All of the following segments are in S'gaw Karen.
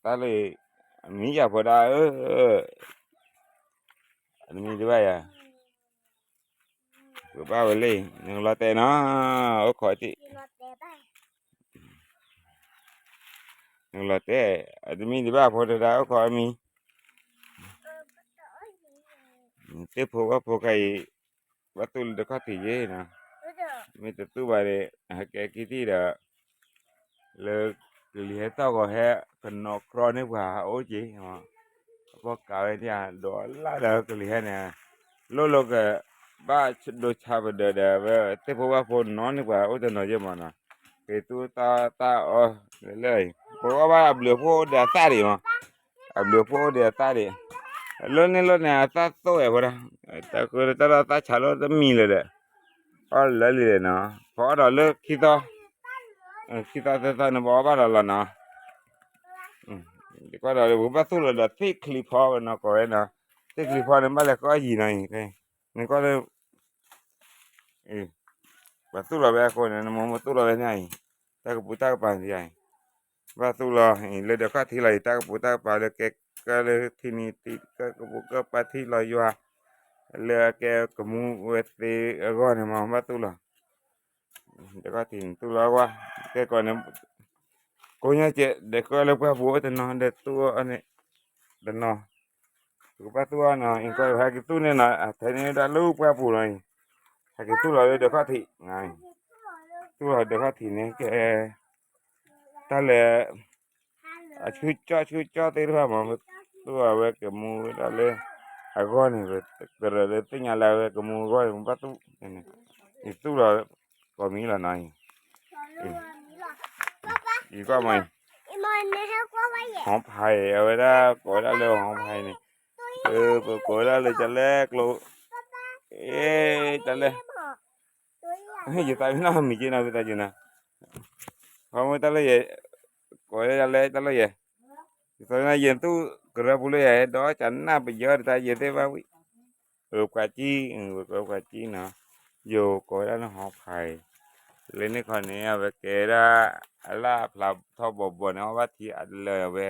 တၢ်လၢ မံယၤဖိဒၣ်ဧၢ, အတမံတဘၣ်ယၤ, ပဘၣ်ဝဲလံ, နကလီၤတဲာ်နီၤ, အိၣ်ခိးတ့ၢ်, နကလီၤတဲာ်, အတမံတဘၣ်ဖိတဒၣ်အိၣ်ခိးအမံ, သ့ၣ်ဖိဘၣ်ဖိခါအံၤ, ဘၣ်သူၣ်လၢဒၢးခီၣ်ထံးယ့ၢ်နီၤ, မ့ၢ်တသူၣ်ဘၣ်န့ၣ် ဟဲကဲက့ၤထံၣ်ဒီး လၢကလံၤဟဲထီၣ်ဂီၤဟဲ ကနီၤကြီန့ၢ်ပှၤအိၣ်က့ၤ, အဖီကးဝဲဒၣ် ဒိးလၢ်ဒီးကလံၤဟဲန့ၣ်, လိၣ်လိာ်က ဘၣ်ဒိဆါပဒၢးဒီး ဝဲသ့ၣ်ဖိဘၣ်ဖိနီၤန့ၢ်ပှၤအိၣ်တနီၤယ့ၢ်မးနီၤ, က့ၤသူၣ်တၢ်တၢ်အီၣ်လၢလၢ, ပအီၣ်ဘၣ်အဘျုးအဖှိၣ်အိၣ်ဒီးအသၣ်ဒံးမး, အဘျုးအဖှိၣ်အိၣ်ဒီးအသၣ်ဒံး, လၢန့ၣ်လၢန့ၣ် အသၣ်သိၣ်ဝဲဖိဒၣ်, တၢ်ကတၢၢ်လၢအသၣ်ဆါလၢတမံၤလၢၤဒီး အီၣ်လၢလံၤလဲၣ်နီၤ, ပအီၣ်ဒီးလၢခံသီ, ခံသီသၢသီန့ၣ် ပအီၣ်ဘၣ်ဒီးလီၤနီၤ, ကွၢ်ဒီးပကဘၣ်သူၣ်လီၤဒီးသ့ၣ်ချံဖီနီၤ ကိးဝဲနီၤ, သ့ၣ်ချံဖီန့ၣ် ဘၣ်လဲၤကအီၣ်ယံၤနီၤအံၤ, နကွၢ်လၢ ပှၤသူၣ်လီၤဝဲအဃိန့ၣ် နမ့ၢ်မ့ၢ်သူၣ်လီၤဝဲန့ၣ်အံၤ, တၢ်ကပူၤတၢ်ကပၤန့ၣ်အံၤ, ဘၣ်သူၣ်လီၤအံၤ လၢဒၢးခီၣ်ထံးလီၤအံၤ တၢ်ကပူၤတၢ်ကပၤလၢကဲကၢလၢထံနံၤထံး ကၢကပူၤကၢပှၤထံလီၤယွၤ, လၢအကဲကမူဝဲသ့အဂီၢ်န့ၣ်မ့ၢ်ဘၣ်သူၣ်လီၤ, ဒၢးခီၣ်ထံးန့ၣ်သူၣ်လီၤအဂီၢ်, ကဲကီးန့ၣ် ကိးညါကဲး ဒဲးကၢလၢပှၢ်ပူၤအိၣ်တနီၤ ဒဲးသူၣ်အီၤန့ၣ် တနီၤ, ပကဘၣ်သူၣ်အီၤနီၤ အံၤကီး ဟဲက့ၤသူၣ်န့ၢ်နီၤ အထဲန့ၣ်ဒၣ်လၢပှၢ်ပူၤလီၤအံၤ, ဟဲက့ၤသူၣ်လီၤလၢဒၢးခီၣ်ထံး, သူၣ်လီၤဒၢးခီၣ်ထံးန့ၣ် ကဲ တၢ်လၢ အဆူၣ်ကၠီဆူၣ်ကၠီသ့ၣ်တဖၣ်မး သူၣ်အီၤဝဲကမူဝဲဒၣ်လၢ အဂီၢ်န့ၣ် ကရၢလၢသ့ၣ်ညါလၢအဝဲကမူအဂီၢ်န့ၣ် ဘၣ်သူၣ်, ယသူၣ်လီၤ ကိးမံၤလီၤနီၤအံၤ, ယကွၢ်မးအံၤ, ဟီဖးအံၤ အဝဲဒၣ်ကိးဝဲဒၣ်လၢဟီဖးအံၤန့ၣ်, ပကိးဝဲဒၣ်လၢကလဲကျိ, အ့ ကလဲ ယသးမံနီၤမံၤက့နီၤ ဝံသးစူၤနီၤ, ဟီမ့ၢ်တၢ်လၢယဲ, ကိးဝဲဒၣ်လၢတၢ်လၢယဲ, ယသးမံနီၤ ယသူၣ်ကရၢပူၤလၢယဲ ဒီးကနၣ်ပယီၤတတၢ်ယဲသ့ၣ်ဘၣ်ဝံၤ, ပှၤကံ, ပှၤကံနီၤ, ယိၤကိးဝဲဒၣ်လၢဟီဖးအံၤ, လၢန့ၣ်ခီန့ၣ် အဝဲကဲဒၣ် အလၣ်အဖျါထီၣ်ဘီဘီန့ၣ် အီၣ်ဘၣ်ထံအလၢာ်ဝဲ,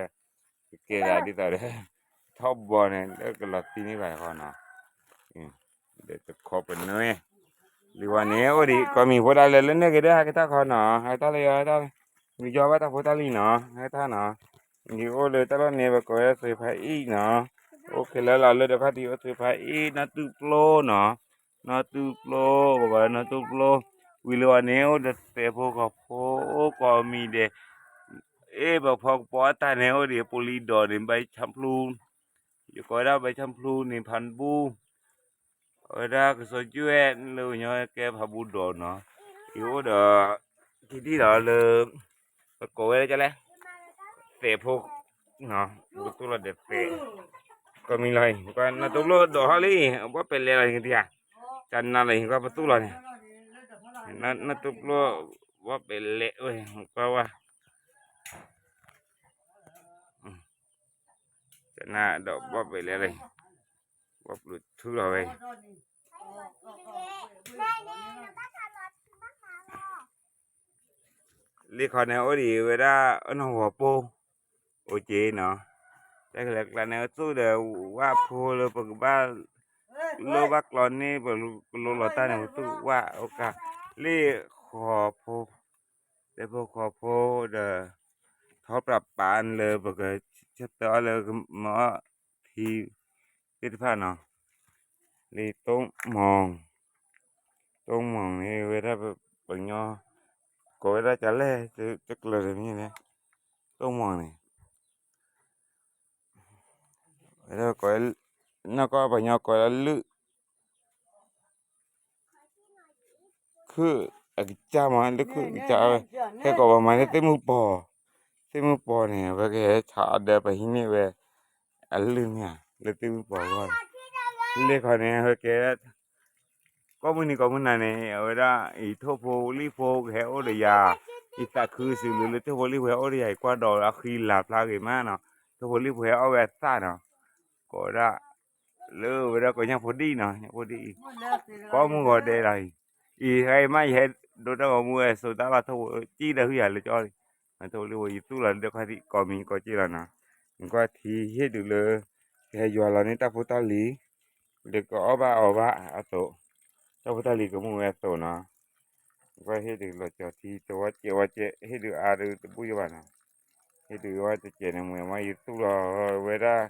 ကကဲဒၣ်ဒ်သိးဒီး ထီၣ်ဘီန့ၣ် လၢကလီၤသံန့ၢ်ဘၣ်တခီနီၤ, ဒီးတခီပနွဲ, လံဝဲန့ၣ် အိၣ်ဒံး ကိးမံၤဖိဒၣ်လဲာ် လၢန့ၣ်က့ၤဒီး ဟဲက့ၤထီၣ်ခီနီၤ ဟဲထီၣ်လၢယီၤ ဟဲထီၣ်လၢ, ယီၤဘၣ်တၢ်ဖိတၢ်လံၤနီၤ ဟဲထီၣ်နီၤ, ယအိၣ်လၢတၢ်လီၢ်န့ၣ် ပကိးဝဲသုးဖးအံၣ်နီၤ, အိၣ်ခဲလၢာ်လီၤ လၢဒၢးခီၣ်ထံးအိၣ်သုးဖးအံၣ် နီၢ်တူၢ်ပျိနီၤ, နီၢ်တူၢ်ပျိ, ပကိးဝဲနီၢ်တူၢ်ပျိ, ဝံၤလံဝဲန့ၣ် အိၣ်ဒီးသဲးဖိဃီၤဖိ အိၣ်ကိးမံၤဒဲး, အ့ ပဖီကပီၤအတၢ်န့ၣ် အိၣ်ဒံးပူလံဒီးန့ၣ် ဘဲဆၣ်ဖျူ, ယကိးဝဲဒၣ်ဘဲဆၣ်ဖျူန့ၣ် ဖးဘူ, အဝဲဒၣ်ကစီၤကၠူအဲၣ်လၢပညီကဲဖးဘူဒီးနီၤ, ယအိၣ်ဒီး က့ၤဒံၣ်ဒီးလၢ ပကိးဝဲဒၣ်လဲၣ်, သဲးဖိ, ပသူၣ်လီၤဒီးသဲး, ကိးမံၤလီၤအံၤ ကွၢ်နီၢ်တူၢ်ပျိဒီးဟီၣ်လံ, ဘီၣ်ပဲာ်လဲၣ်လီၤအံၤကတံၤဧါ, ကနၤလီၤအံၤ ကွၢ်ပသူၣ်လီၤန့ၣ်, နီၢ်တူၢ်ပျိ, ဘီၣ်ပဲာ်လဲၣ်ဝဲ, ကွၢ်ဝဲ ကနၤဒီးဘီၣ်ပဲာ်လဲၣ်လီၤအံၤ, ဘီၣ်ပျုးထူလီၤဝဲအံၤ လံခီန့ၣ် အိၣ်ဒံးဝဲဒၣ်အနီၢ်ဂီၤပိ, အိၣ်က့နီၤ, တၢ်ကလဲၤကျါန့ၣ် သူၣ်ဒီးဝၣ်ဖိလၢပကဘၣ် လိၣ်ဘၣ်ကျီန့ၢ် ပကလိလီၤတၢ်န့ၣ် ပသူၣ်ဝၣ်အိၣ်ကါ, လံဃီၤဖိ, လံဖိဃီၤဖိဒီး ထီၣ်ပြးပာ်လၢပကဆၢထၢၣ်အီၤလၢကမၤအီၣ်ထံသ့ၣ်တဖၣ်နီၤ, လံတိၢ်မီၢ်, တိၢ်မီၢ်န့ၣ် ဝဲဒၣ်ပ, ပှၤကညီ ကိးဝဲဒၣ်ကလဲၣ်, တကျၢၤတမံၤန့ၣ်, တိၢ်မီၢ်န့ၣ် ဝဲဒၣ်ကိး, နီၢ်ကီၢ်ပှၤကညီကိးလၢလုၢ် ခုၣ်အကစၢ်မး လၢခုၣ်အကစၢ်ဝဲ, ဟဲကိးပှၤမၤလၢသ့ၣ်မုၢ်ပီၤ, သ့ၣ်မုၢ်ပီၤန့ၣ် အဝဲကဟဲဆးအီၤဒီးပဟံးန့ၢ်ဝဲ အလုၢ်န့ၣ်ဧါ လၢသ့ၣ်မုၢ်ပီၤအဂီၢ်န့ၣ်, လံခီန့ၣ် အဝဲကဲ ကိးမုၢ်နံၤကိးမုၢ်နၤန့ၣ် အဝဲဒၣ်အံၤ ထိၣ်ဖိလံၣ်ဖိကဟဲအိၣ်ဒီးယၤ, ယသးခုစံးဘျုးလၢထိၣ်ဖိလံၣ်ဖိဟဲအိၣ်ဒီးယၤ ယကွၢ်ဒီးအဃံလၤဖျါဂ့ၤမးနီၤ, ထိၣ်ဖိလံၣ်ဖိဟဲအီၣ်ဝဲအသၣ်နီၤ, ကိးဝဲဒၣ် လၢဝဲဒၣ်ကိးညၣ်ဖိဒံၣ်နီၤ, ညၣ်ဖိဒံၣ်အံၤ ကိးမုၢ်ဂီၤဒဲးလီၤအံၤ, အံၤဟဲမး ယဟဲဒိတၢ်ဂီၤမူဝဲ စိာ်တၢ်လီၢ်ထိၣ်ဖိ ကံၣ်ဒီးဟုယၤလၢကၠီလံ, ထိၣ်ဖိလံၣ်ဖိ ယသူၣ်လီၤလၢဒၢးခီၣ်ထံး ကိးမံၤကိးက့လီၤနီၤ, ကွၢ်ထံဟ့ၣ်ဒုးလၢ ကဟဲယွၤလီၤန့ၢ်တၢ်ဖိတၢ်လံၤ လၢကအီၣ်ဘၣ်အီၤဘၣ်အသိး, တၢ်ဖိတၢ်လံၤကမူဝဲအသိးနီၤ. ကွၢ်ဟ့ၣ်ဒုးလီၤကၠီၤထံတဝီကဲးဝီကဲး ဟ့ၣ်ဒုးအါဒုးတဘူၣ်ယဘၣ်နီၤ. ဟ့ၣ်ဒုးဝဲတကဲးန့ၣ် မ့ၢ်ဝဲယသူၣ်လီၤဝဲဒၣ်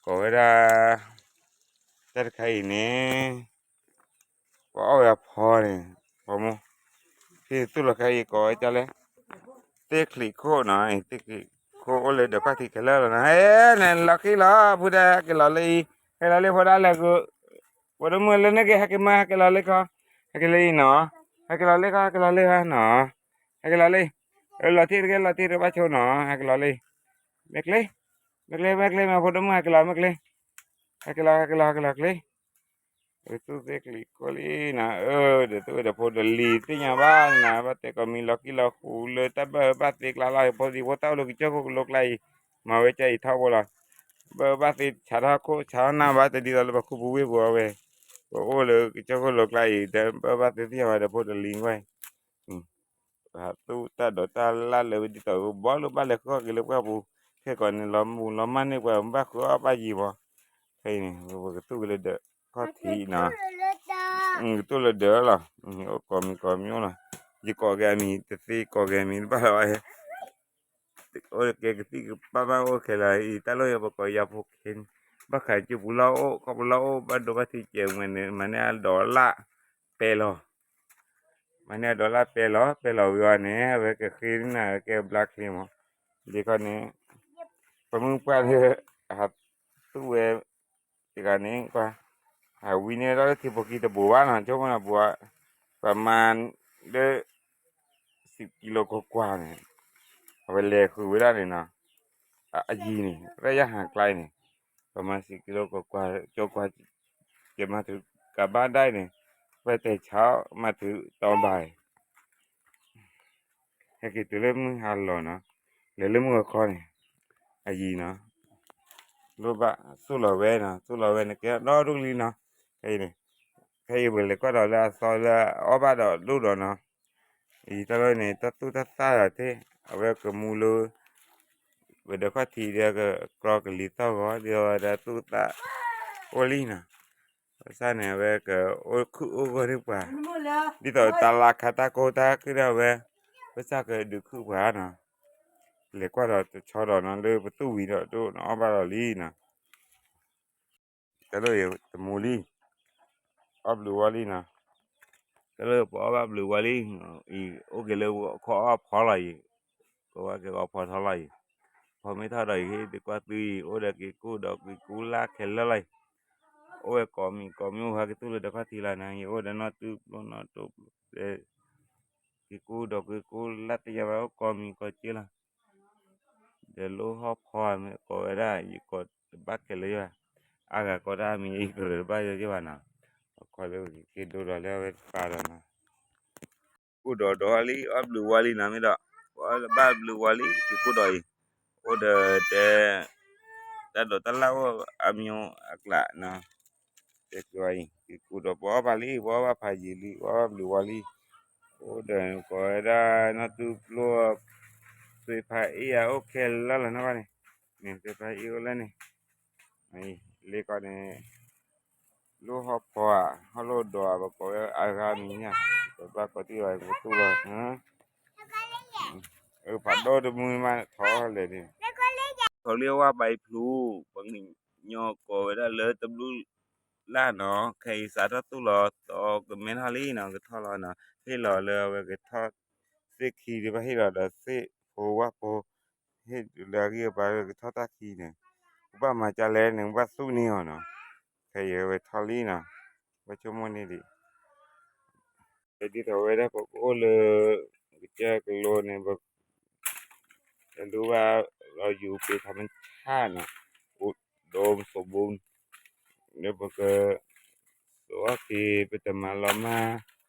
ကိးဝဲဒၣ် တၢ်တခါအံၤန့ၣ် ပှၤအီၣ်ဝဲအဖီန့ၣ် ပှၤမိၢ် ဖဲသူၣ်လီၤခါအံၤကိးဝဲဒ်လဲၣ်, သ့ၣ်ချံးခိၣ်နီၤ, သ့ၣ်ချံးခိၣ်အိၣ်လၢဒီးခီၣ်ထံးခဲလၢာ်လီၤနီၤ, ဟဲန့ၣ်လီၤခံလီၤ ဖုဒၣ်ဟဲက့ၤလီၤလၢအံၤ, ဟဲလီၤလၢဖိဒၣ်လဲၣ်, ဖိဒိၣ်မုၣ်လၢန့ၣ်က့ၤ ဟဲက့ၤမး ဟဲက့ၤလီၤလၢခီ, ဟဲက့ၤလၢအံၤနီၤ, ဟဲက့ၤလီၤလၢခီ ဟဲက့ၤလီၤလၢခီနီၤ, ဟဲက့ၤလီၤလၢအံၤ, လီၤတံၢ်တက့ၢ် လီၤတံၢ်တဘၣ်ဆိနီၤ, ဟဲက့ၤလီၤလၢအံၤ, မ့ၢ်ကျ့, မ့ၢ်ကျ့ မ့ၢ်ကျ့ မ့ၢ်ဖိဒိၣ်မုၣ် ဟဲက့ၤလီၤ မ့ၢ်ကျ့, ဟဲက့ၤလီၤ ဟဲက့ၤလီၤ ဟဲက့ၤလီၤကျ့ သူၣ်သ့ၣ်ချံးခိၣ်လံနီၤ, အၢ ဒီးသူၣ်ဝဲဒီးဖိဒီးလံၤသ့ၣ်ညါဘၣ်နၤ, ဘၣ်တဲကိးမံၤလီၤကံလီၤဃူလၢတၢ်ဘၣ်ဘၣ်သ့ကျါလီၤ, ဖိသံဖိသၣ်အိၣ်လၢကစၢၢ်ခိၣ်ကလိကျါအံၤ, မၤဝဲကၢ်အံၤထီဘိလီၤ, ဘၣ်ဘၣ်သ့ဆးထီၣ်ခိၣ်ဆးထီၣ်နၢ်ဘၣ်တဒ်သိးလၢပခိၣ်ပူၤဝ့ၢ်ပူၤအဝဲ, ပအိၣ်လၢကစၢၢ်ခိၣ်လိကျါအံၤ တဘၣ်ဘၣ်သ့သ့ၣ်ညါဘၣ်ဒီးဖိဒီးလံၤကွၢ် သူၣ်တၢ်ဒိးတၢ်လၢ်လၢဝဲဒ်သိး ဘီလၢဘၣ်လဲၤဃုအီၣ်က့ၤလၢပှၢ်ပူၤ, ခဲကီးန့ၣ် လီၤမူလီၤမၢ်န့ၢ်ပှၤ ဘၣ်ဃုအီၣ်ဘၣ်ယံၤဘီ, ခဲအံၤန့ၣ် ပကသူၣ်က့ၤလၢဒၢးခီၣ်ထံးနီၤ, ကသူၣ်လၢဒၢးလီၤ, အိၣ်ကိးမံၤကိးမံၤအိၣ်လီၤ, ယကိးက့ၤအမံၤတသ့ ကိးက့ၤအမံၤတဘၣ်လီၤဘၣ်, အိၣ်ကဲကသံၣ်ကပၢ်ဘၣ်အိၣ်ခဲလၢာ်အံၤ တၢ်လီၢ်ယၤပကိးယၤဖိခဲန့ၣ်, ဘၣ်ဃးကၠိပူၤလီၢ်အိၣ် ခီပူၤလီၢ်အိၣ် ဘၣ်ဒိဘၣ်ထံးကဲးဝဲန့ၣ် မၤန့ၢ်အဒီးလၢ်ပဲလီၤ မၤန့ၢ်အဒီးလၢ်ပဲလီၤ ပဲလီၤဝံၤအီၤန့ၣ် အဝဲကဃ့န့ၢ်နၤ အဝဲကဲဘျါချ့မး, ဒ်ခီန့ၣ် ပမုၢ်ပှၢ်လၢ ဟးသူၣ်ဝဲ တဂၤန့ၣ် ကွၢ် ဟးဝံန့ၢ်ဝဲဒၣ်လၢထံဖိကံတဘိးဘၣ်နီၤ, ဆိကမိၣ်နီၤ ပှၤ ပှၤမၤလၢ စံးကံလိကွၢ်ကွၢ်န့ၣ် အဝဲလဲၤဃုာ်ဝဲဒၣ်န့ၣ်နီၤ, အယံၤန့ၣ် ရၢၢ်ယၢ်ဟးကျါအံၤန့ၣ် ပှၤမၤစံးကံလိကွၢ်ကွၢ် ကၠိကွၢ် ကဲမၤထုးကဘၣ်ဒၣ်အံၤန့ၣ် ပှၤတဲဆါမၤထုးတီဘၣ်အံၤ ဟဲက့ၤတုၤလၢမုၢ်ဟါလီၤနီၤ, လဲၤလၢမုၢ်ဂီၤခီန့ၣ် အယံၤနီၤ, လိၣ်ဘၣ်သူၣ်လီၤဝဲနီၤ, သူၣ်လီၤဝဲန့ၣ် ကဲဒီဒူၣ်လံနီၤ, ခဲအံၤန့ၣ် ခဲအံၤပလဲၤကွၢ်ဒီးလၢအသီလၢအအီၣ်ဘၣ်ဒီးဒိၣ်ဒီးနီၤ, အံၤတၢ်လီၢ်န့ၣ် တၢ်သူၣ်တၢ်သၣ်ဒီးတ့ၢ် အဝဲကမူလၢ ပဒီးခီၣ်ထံးဒီးကကြီကလံၤသီၣ်ဂီၤ ဒ်သိးဝဲဒၣ်သူၣ်သၣ်အိၣ်လံနီၤ, ဘၣ်ဆၣ်န့ၣ် အဝဲကအိၣ်ခုၣ်အိၣ်ဂီၢ်ဒ်ပှၤ ဒ်သိးတၢ်လၢခါတၢ်ကိၢ်တၢ်ခုၣ်ဒီးအဝဲ ဘၣ်ဆၣ်ကဒုးခုၣ်ပှၤနီၤ, လဲၤကွၢ်ဒီးတဆီဒီးနီၤ လၢပသူၣ်ဝံၤဒီးဒိၣ်နအီၣ်ဘၣ်ဒီးလံနီၤ တၢ်လၢတမူလံ, အီၣ်ဘျုးဝါလံနီၤ, တၢ်လၢပအီၣ်ဘၣ်ဘျုးဝါလံ, အံၤအိၣ်က့ၤလၢခီအီၣ်ဖီလီၤအံၤ, ကဝဲက့ၤအီၣ်ဖီထီလီၤအံၤ, ဖီမ့ၢ်ထီၣ်ဒီးအံၤ ဟ့ၣ်ဒုးကွၢ်သုအံၤ အိၣ်ဒီးက့ၤကူၣ်ဒီးက့ၤကူၣ်လၢခဲလၢာ်လီၤအံၤ, အိၣ်ဝဲကိးမံၤကိးမံၤအိၣ်ဟဲကသူၣ်လၢဒီးခီၣ်ထံးလီၤန့ၣ် အံၤအိၣ်ဒီးနီၢ်တူၢ်ပျိနီၢ်တူၢ်ပျိ က့ၤကူၣ်ဒီးက့ၤကူၣ်လၢတယၤဘၣ်အိၣ်ကိးမံၤကိးက့လီၤ, ဒီးလိၣ်ဟီၣ်ဖီမ့ၢ်ကိးဝဲဒၣ် ယကိးတဘၣ်ခဲလၢာ်ယဘၣ်, အါဂၤကိးတၢ်မံၤအံၤကရၢတဘၣ်ယဘၣ်နီၤ, အခီလၢက့ၤဒိဒီးလၢအဝဲတပာ်ဒီးနီၤ ကူၣ်ဒီးဒီးလံ အီၣ်ဘျုးဝါလံနီၤ မ့ၢ်ဒီး ပအီၣ်ဘၣ်ဘျုးဝါလံ က့ၤကူၣ်ဒီးအံၤ, အိၣ်ဒီးတဲ တၢ်ဒိးတၢ်လၢ်အိၣ်အမံၤအကျးနီၤ, တဲက့ၤဝဲအံၤ က့ၤကူၣ်ဒီးပအီၣ်ဘၣ်လံ ပအီၣ်ဘၣ်ဖးယံာ်လံ ပအီၣ်ဘၣ်ဘျုးဝါလံ, အိၣ်ဒီးကိးဝဲဒၣ်နီၢ်တူၢ်ပျိ သွ့ဖးအ့ၣ်အအိၣ်ခဲလၢာ်လီၤနီၤဘၣ်န့ၣ်, န့ၣ် သွ့ဖးအ့ၣ်အိၣ်လၢန့ၣ် လ့ကီးန့ၣ် လိၣ်ဟီၣ်ဖီဧါ ဟီၣ်လိၣ်ဒီးဧါ ပကိးဝဲအါဂၤမံၤညါ, ပဘၣ်ကိးတံၢ်ဘၣ် ပကသူၣ်လီၤ, ဖးဒိၣ်တမုာ်မးထီၣ်လဲၣ်န့ၣ်, ထီၣ်လံအဝဲပာ်အံၤဖျူး, ပှၤကညီကိးဝဲဒၣ်လၢတဘျုးလၢ်နီၤ, ခဲအံၤစးထီၣ်သူၣ်လီၤ သီကမဲထီၣ်လံနီၤ ကထီၣ်လီၤနီၤ, ဟ့ၣ်လီၤလၢအဝဲကထီၣ်သ့ၣ်ခံဒီး ဘၣ်ဟ့ၣ်လီၤဒီးသ့ၣ်ဖိဝၣ်ဖိ ဟ့ၣ်လၢအဂံၢ်အဘါလၢကထီၣ်တၢ်ခံန့ၣ်, ကဘၣ်မၤကလဲၣ်န့ၣ် ကဘၣ်သူၣ်န့ၢ်အီၤနီၤ, ခဲအံၤအဝဲထီၣ်လံနီၤ, ပဆိကမိၣ်န့ၣ်ဒံး ဒ်သိးဝဲဒၣ်ပကအိၣ်လၢ ကစၢၢ်ကလိန့ၣ် ပ တလူဘၣ်လီၤယူၤပ့ၤထီၣ်မ့ၢ်ဆၣ်နီၤ, အိၣ်ဒိၣ်ပစိာ်ဘိ လၢပက စိာ်အီၣ်က့ၤ ပတမၤလီၤမၢ်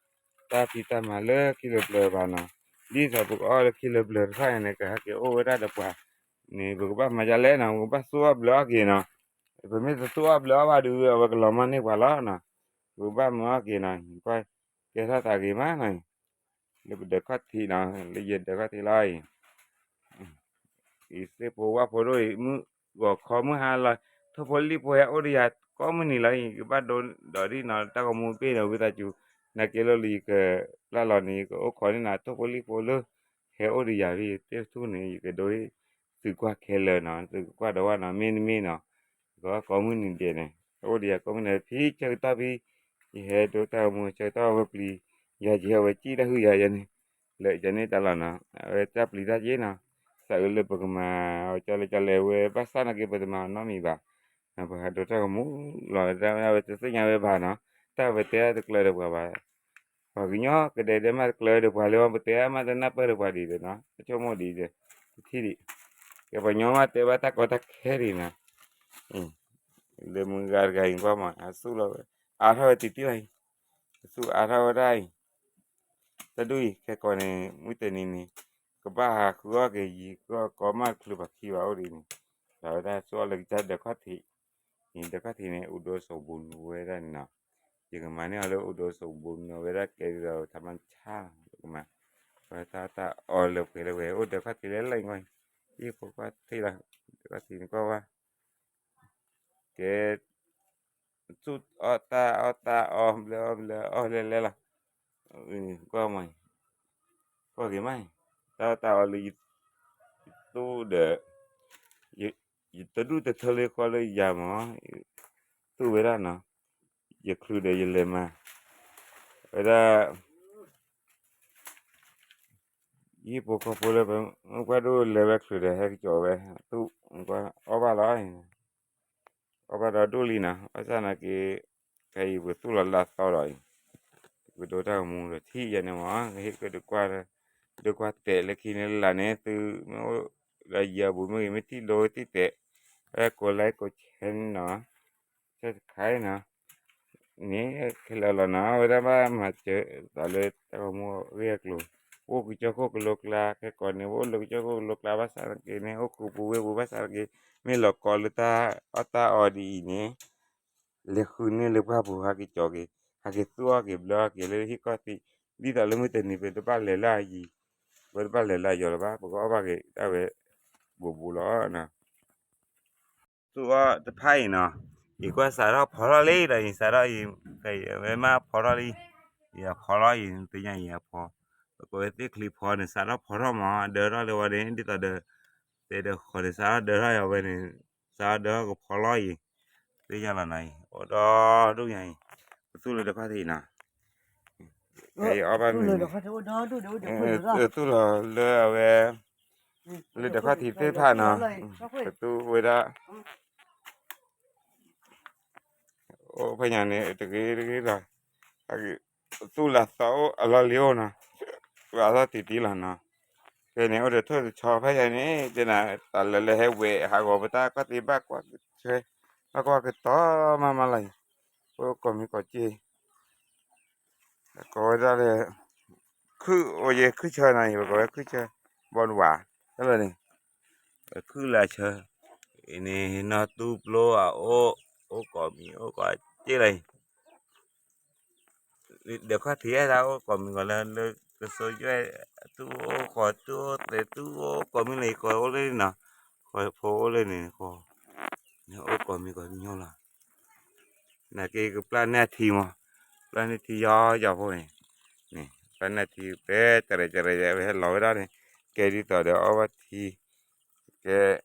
တၢ်ဖံးတၢ်မၤလၢခံလၢပျၢၤဘၣ်နီၤ, ဒ်သိးပကအီၣ်လၢခံလၢပျၢၤတဖၣ်န့ၣ် ကဟဲက့ၤအိၣ်ဝဲဒၣ်ဒီးပှၤန့ၣ် ပကဘၣ်မၤဒ်လဲၣ်နီၤ, ပကဘၣ်သူၣ်အီၣ်ဘျၢအီၣ်က့ၤနီၤ, ပမ့ၢ်တသူၣ်အီၣ်ဘျၢအီၣ်ဘၣ်ဒီး အဝဲကလီၤမၢ်န့ၢ်ပှၤလီၤနီၤ, ပကဘၣ်မၤအီၣ်က့ၤနီၤ, ကဲထီၣ်သးဂ့ၤမးနီၤ, လၢပဒၢးခီၣ်ထံးနီၤ, လၢယဒၢးခီၣ်ထံးလီၤအံၤ, အံၤသ့ၣ်ဖိဝၣ်ဖိဒိၣ်အံၤ မုၢ်ဂီၤခီမုၢ်ဟါလီၤ ထိၣ်ဖိလံၣ်ဖိဟဲအိၣ်ဒီးယၤကိးမုၢ်နံၤလီၤအံၤ ကဘၣ်ဒိဒီးဒ်နီၤ တၢ်ဂီၤမူဘ့ၣ်ဒီးဝံသးစူၤ နာ်က့လီၤလံယကပျၢ်လီၤန့ၣ် ယကအိၣ်ခိးန့ၢ်နၤ ထိၣ်ဖိလံၣ်ဖိလၢ ဟဲအိၣ်ဒီးယၤဖဲယသ့ၣ်ထူၣ်န့ၣ် ယကဒိ သုးကွၢ်ခဲလၢာ်နီၤ သုးကွၢ်ဒီးဝဲနီၤ မ့တမ့ၢ်နီၤ ယကကိးမုၢ်နံၤဒဲးန့ၣ် အိၣ်ဒီးယၤကိးမုၢ်နံၤ ဖဲဆၢကတီၢ်ဖဲ ယဟဲဒိတၢ်ဂီၤမူ ဆၢကတီၢ်ဝဲပျံၤ ယၤယဟဲဝဲစံၣ်တၢ်ဟုၣ်ယၤယၤန့ၣ် လၢယၤန့ၣ်တၢ်လီၤနီၤ အဝဲတၢ်ပျံၤတၢ်ယ့ၣ်နီၤ သးအုးလၢပကမၤအီၤကၠီလဲကၠီလဲဝဲ ဘၣ်ဆၣ်နာ်က့ပတမၤအီၤနီတမံၤဘၣ် ပဟးဒိတၢ်ဂီၤမူလီၤ ဝဲတသ့ၣ်ညါဝဲဘၣ်နီၤ တၢ်ဝဲတဲတကျၢၤဒီးပှၤဘၣ် ပှၤကညီကဒဲဒဲမးတကျၢၤဒီးပှၤလၢ ပတဲမးတနၢ်ပၢၢ်ဒီးပှၤဒ်ဒီးနီၤ အဆိကမိၣ်ဒ်ဒီး ပထံၣ်ဒံး ကဲပှၤကညီမးတဲဘၣ်တၢ်ကီတၢ်ခဲဒံးနီၤ လၢမုၢ်ဂၤတဂၤအံၤကွၢ်မး အသူၣ်လီၤဝဲ အါထီၣ်ဝဲတံၢ်တံၢ်လီၤအံၤ အသူၣ်အါထီၣ်ဝဲဒၣ်အံၤ တၢ်ဒူၣ်အံၤ ခဲကိာ်န့ၣ် မုၢ်တနံၤန့ၣ် ကဘၣ်ဟးဃုအီၣ်က့ၤယံၤ ကီမၣ်တချုးပှၤခံဘၣ်အိၣ်ဒ်န့ၣ် ဒီးဝဲဒၣ်သူၣ်အီၣ်လၢကစၢ်ဒၢးခီၣ်ထံး န့ၣ်ဒၢးခီၣ်ထံးန့ၣ် အိၣ်ဒိးစိာ်ဘူးနုာ်ဝဲဒၣ်န့ၣ်နီၤ ယကမၤန့ၢ်အီၤလၢအိၣ်ဒိးစိာ်ဘူးနုာ်ဝဲဒၣ်ကဲဒ်သိး ထးမၣ်ဆၣ် ကမၤ ဝဲတၢ်တၢ်အီၣ်လၢပှဲၤလၢပှဲၤ အိၣ်ဒၢးခီၣ်ထံးလၢလၢကွၢ် ယံၤဖိကွၢ်ထံၣ်လီၤ ဒၢးခီၣ်ထံးန့ၣ်ကွၢ်ဝဲ ကဲ သူၣ်အီၣ်တၢ်အီၣ်တၢ်အီၣ်ဘျၢအီၣ်ဘျၢအီၣ်လဲၤလဲၤလီၤ ကွၢ်မး ကွၢ်က့ၤမး တၢ်အီၣ်တၢ်အီၣ်လၢ ယသူၣ်ဒီး ယတဒူၣ်တထၢလၢဃီလၢယၤမး သူၣ်ဝဲဒၣ်နီၤ ယချုးဒီးယလဲၤမၤ ဝဲဒၣ် ယဟံၣ်ဖိဃီဖိလၢပမုၢ်ပှၢ်ဒိၣ်လဲၤဝဲချုးဒီးဟဲကစီၤဝဲ သူၣ် အီၣ်ဘၣ်လီၤ အီၣ်ဘၣ်ဒီးဒိၣ်လံနီၤ ဘၣ်ဆၣ်နာ်က့ ခဲအံၤပသူၣ်လီၤလၢအသီဒီးအံၤ ပဒိတၢ်ဂီၤမူဒီးထံၣ်ယဲန့ၣ်မး ကဟ့ၣ်ကဒုးကွၢ် ဒုးကွၢ်တဲာ်လၢခံန့ၣ်လၢ်န့ၣ် သုမ့ၢ်အိၣ်ဒီးယၤအပူၤမ့ၢ်ဂ့ၤ မ့ၢ်ထံၣ်လိၤထံၣ်တဲာ် အဲၣ်ကိးlikeကိးshareန့ၣ်နီၤ subscribeနီၤ န့ၣ် ခဲလၢာ်လီၤနီၤ ဝဲဒၣ်ဘၣ်မၤစၢၤသးလၢတၢ်ဂီၤမူအဂ့ၢ်အကျိၤ အိၣ်ကစၢၢ်ခိၣ်ကလိကျါ ခဲကိာ်န့ၣ် အိၣ်လၢကစၢၢ်ခိၣ်ကလိကျါ ဘၣ်ဆၣ်နာ်က့န့ၣ် အိၣ်ဃုာ်ပူၤဝ့ၢ်ပူၤ ဘၣ်ဆၣ်နာ်က့ မ့ၢ်လီၤကီလၢတၢ်အီၣ်တၢ်အီဒ်အံၤန့ၣ် လဲၤဃုန့ၢ်လၢပှၢ်ပူၤ ဟးက့ၤကီၤက့ၤ ဟးက့ၤသူၣ်အီၣ်က့ၤဘျၢအီၣ်က့ၤလၢဟံၣ်ကီၢ်သံး ဒ်သိးလၢမုၢ်တနံၤ ပတဘၣ်လဲၤလၢအယံၤ ပတဘၣ်လဲၤလၢအယီၤလၢၤဘၣ် ပကအီၣ်ဘၣ်က့ၤဒၣ်ဝဲ ဘူးဘူးလီၤ သူၣ်အီၣ်တဖၣ်အံၤနီၤ ယကွၢ်စးထီၣ်ဖီထီၣ်လံဒီး ယစးထီၣ်အံၤ ဝဲမ့ၢ်ဖီထီၣ်လံ ယဖီထီၣ်အံၤ သ့ၣ်ညါအံၤအဖီ ပကဝဲသ့ၣ်ချံဖီန့ၣ် စးထီၣ်ဖီထီၣ်မး ဒၢထီၣ်လၢဝဲန့ၣ် ဒ်သိးဒီး တဲဒီးဃီၤန့ၣ် စးထီၣ်ဒၢထီၣ်ယၤဝဲန့ၣ် စးထီၣ်ဒၢထီၣ်ကဖီလီၤအံၤ သ့ၣ်ညါလီၤနီၤအံၤ အိၣ်ဒီဒူၣ်ညါအံၤ ပသူၣ်လၢဒၢးခီၣ်ထံးနီၤ ခဲအံၤအီၣ်ဘၣ်မ့ၢ် သူၣ်လီၤလၢအဝဲ လၢဒၢးခီၣ်ထံးသ့ၣ်တဖၣ်နီၤ ပသူၣ်ဝဲဒၣ် အိၣ်ဖဲညါန့ၣ် တဂ့ၤတဂ့ၤလီၤ သူၣ်လၢသီအိၣ်အလီၢ်လံၤအိၣ်နီၤ အလီၢ်တံၢ်တံၢ်လီၤနီၤ ဖဲန့ၣ်အိၣ်ဒီးထိၣ်တဆီဖဲညါန့ၣ် တဲနၤ တၢ်လၢလၢဟဲဝဲဟးဂီၤပတၢ်ခီၣ်သ့ၣ်ဘၣ်ကွၢ်ကဆၢ ဘၣ်ကွၢ်ကတီၤမးမးလီၤအံၤ အိၣ်ကိးမံၤကိးက့ ကိးဝဲဒၣ်လၢ ခုၣ်အိၣ်ယဲခုၣ်ဆၢနီၤအံၤ ပကိးဝဲခုၣ်ဆၢ ဘီဒဝး တၢ်လၢန့ၣ် ခုၣ်လၢဆၢ အံၤန့ၣ် နီၢ်တူၢ်ပျိအအိၣ် အိၣ်ကိးမံၤအိၣ်ကိးက့လီၤအံၤ ဒၢးခီၣ်ထံးအဲၣ်ဒၣ်အိၣ်ကိးမံၤဂီၤလၢ လၢကစိယွဲၣ် တူၢ်အိၣ်ဃီၤတူၢ်အိၣ်သဲးတူၢ်အိၣ်ကိးမံၤလၢအံၤ ကိးအိၣ်လၢန့ၣ် ကိး န့ၣ်အိၣ်ကိးမံၤကိးမံၤညီလီၤ နာ်က့ကပျၢ်န့ၢ်အထံမး ပျၢ်န့ၢ်ထံယီၤယီၤဖိန့ၣ် န့ၣ် ပျၢ်န့ၢ်ထံပဲတရဲးတရဲးဝဲဟဲလီၤဝဲဒၣ်န့ၣ် ကဲဒ်သိးဒီးအီၣ်ဘၣ်ထံ ကဲ ဒ်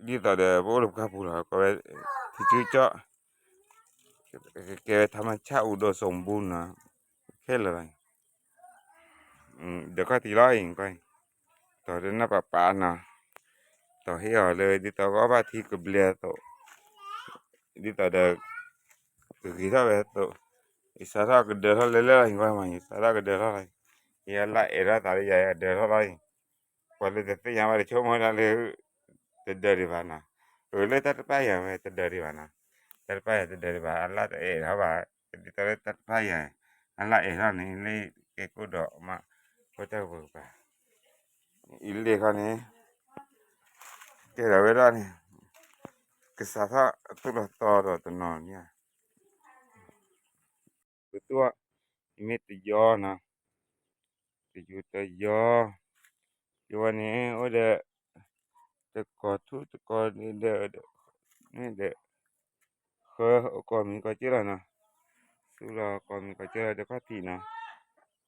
သိးဒီးပအိၣ်လၢပခါပူၤလီၤ ကိးဝဲ ထံကၠူကၠီၣ် ကဲဝဲထးမၤဆၣ်အိၣ်ဒီးစိာ်ဘူးနီၤ ခဲလၢာ်လီၤ ဒၢးခီၣ်ထံးလီၤအံၤ တီၤတနၢ်ပာ်ပာ်နီၤ တီၤဟ့ၣ်အီၤလၢဒ်သိးကအီၣ်ဘၣ်ထံကဘျဲအသိး ဒ်သိးဒီး ကဂ့ၤထီၣ်ဝဲအသိး ယစးထီၣ်ကဒၢထီၣ်လဲၤလဲၤလီၤ ယကွၢ်မး ယစးထီၣ်ကဒၢထီၣ်လီၤ ယလၢအဲၣ်ထီၣ်သးလၢယၤ ယဒၢထီၣ်လီၤအံၤ ပှၤလၢတသ့ၣ်ညါဘၣ်တဆိကမိၣ်ဒၣ်လၢ တဒၢဒံးဘၣ်နီၤ အၢ လၢတၢ်တပၢ်ယၤဝဲတဒၢဒံးဘၣ်နီၤ တၢ်တပၢ်ယၤတဒၢဒံးဘၣ် အလၢတအဲၣ်ထီၣ်ဘၣ် ဒ်သိးလၢတၢ်တပၢ်ယၤ အလၢအဲၣ်ထီၣ်န့ၣ် လၢကဲကိၣ်ဒီးမး ဖိတၢ်ကပၤကပၤ အံၤလ့ၣ်ခီန့ၣ် ကဲထီၣ်ဝဲဒၣ်န့ၣ် ကစးထီၣ်သူၣ်လီၤသီဒီးတနီၤန့ၣ် ပသူၣ်အီၣ် မ့ၢ်တယီနီၤ တယီတယီ ယဝဲန့ၣ် အိၣ်ဒီး တကီၢ်ထူတကီၢ်ဒီး ဒီး ဃၢအကီၢ်မံၤကီၢ်စ့လီၤနီၤ, သူၣ်လီၤကီၢ်မံၤကီၢ်စ့လီၤ ဒီးခီၣ်ထံးနီၤ,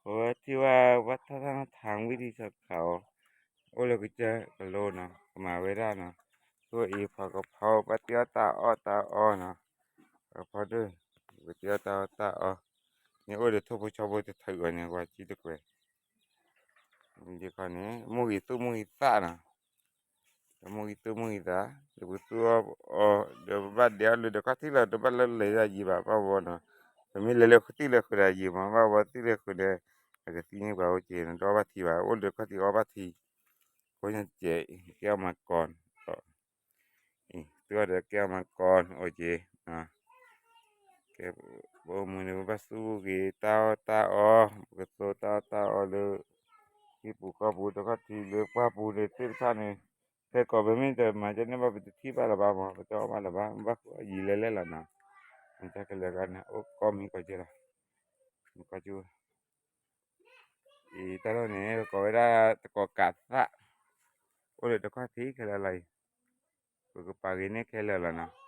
အဝဲထံၣ်ဝဲ ဝဲထီၣ်ထီၣ်နထၢဝံၤဒံးစခးအီၤ, အိၣ်လၢကစၢၢ်ကလိနီၤ ကမၤဝဲဒၣ်နီၤ, သူၣ်အံၤဖးကဖီဘၣ်တ့အီၣ်တၢ်အီၣ်တၢ်အီနီၤ, ဖးကဖီဒိၣ် ကတ့အီၣ်တၢ်အီၣ်တၢ်အီ, န့ၣ်အိၣ်ဒီးထိၣ်ဖိဆီဖိတထၢအီၤန့ၣ် ကွၢ်ကံတကွဲး ဒ်ခီန့ၣ် မိၢ်ဂံၢ်သူၣ်မိၢ်ဂံၢ်သးနီၤ, ဒီးမိၢ်ဂံၢ်သူၣ်မိၢ်ဂံၢ်သး ဒီးပသူအီၤ ဒီးပဘၣ်ဒဲးအီၣ်လၢဒီးခီၣ်ထံးလီၤ တဘၣ်လၢလဲၤဒၣ်ယံၤဘၣ် ဘၣ်ဝဲနီၤ, ပမ့ၢ်လဲၤလၢဃုသံၣ်လၢဃုာ်ဒီးယံၤမး ဘၣ်ဝဲသံၣ်လၢဃုာ်ဒီး အကသံန့ၢ်ပှၤအိၣ်က့ၤ နတအီၣ်ဘၣ်ထံးဘၣ် အိၣ်ဒီးခီၣ်ထံးအီၣ်ဘၣ်ထံး, အဃိညါကဲး ကဲအီၣ်မၤကီၢ် သုအီၤဒီးကဲအီၣ်မၤကီၢ်အိၣ်က့ၤ, ကဲ ပအိၣ်မူန့ၣ် ပဘၣ်သူၣ်ဂ့ၤတၢ်အီၣ်တၢ်အီ, ပကသိတၢ်အီၣ်တၢ်အီလၢ ဟံၣ်ပူၤဃီပူၤတခီၣ်ထံးလၢပှၢ်ပူၤန့ၣ်သ့ၣ်တဖၣ်န့ၣ်, ခဲကိာ်ပမ့ၢ်တမၤကဲန့ၣ်ဘၣ် ပတထံၣ်ဘၣ်လၢၤဘၣ်မး ပတအီၣ်ဘၣ်လၢၤဘၣ် ဘၣ်ဃုအီၣ်ယံၤလဲၤလဲၤလီၤနီၤ, မ့ၢ်တၢ်ကလဲၤဂၤန့ၣ် အိၣ်ကီၢ်မံၤကီၢ်စ့လီၤ, မ့ၢ်ကီၢ်စ့ အံၤတၢ်လီၢ်န့ၣ် ကိးဝဲဒၣ်တကီၢ်ကးသၣ်, အိၣ်လၢတခီၣ်ထံးခဲလၢာ်လီၤအံၤ, ပကပာ်ဂ့ၤန့ၢ်ခဲလၢာ်လီၤနီၤ,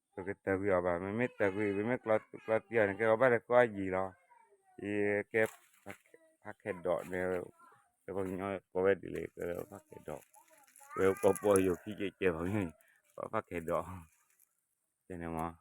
ပကတၢၢ်ကွံာ်အီၤဘၣ် မ့မ့ၢ်တၢၢ်ကွံာ် ပမ့ၢ်ကျီသံအီၤန့ၣ် ကဲအီၤဘၣ်ဒီးကီၢ်ယံၤလီၤ, ယကဲ ဖးခဲးဒိးန့ၣ်, ပှၤကညီကိးဝဲဒ်လဲၣ် ကဖးခဲးဒိး, ဝဲကီၢ်ပီယိာ်ခံကဲးကဲးပှၤကညီ, ကဖးခဲးဒိး, န့ၣ်မး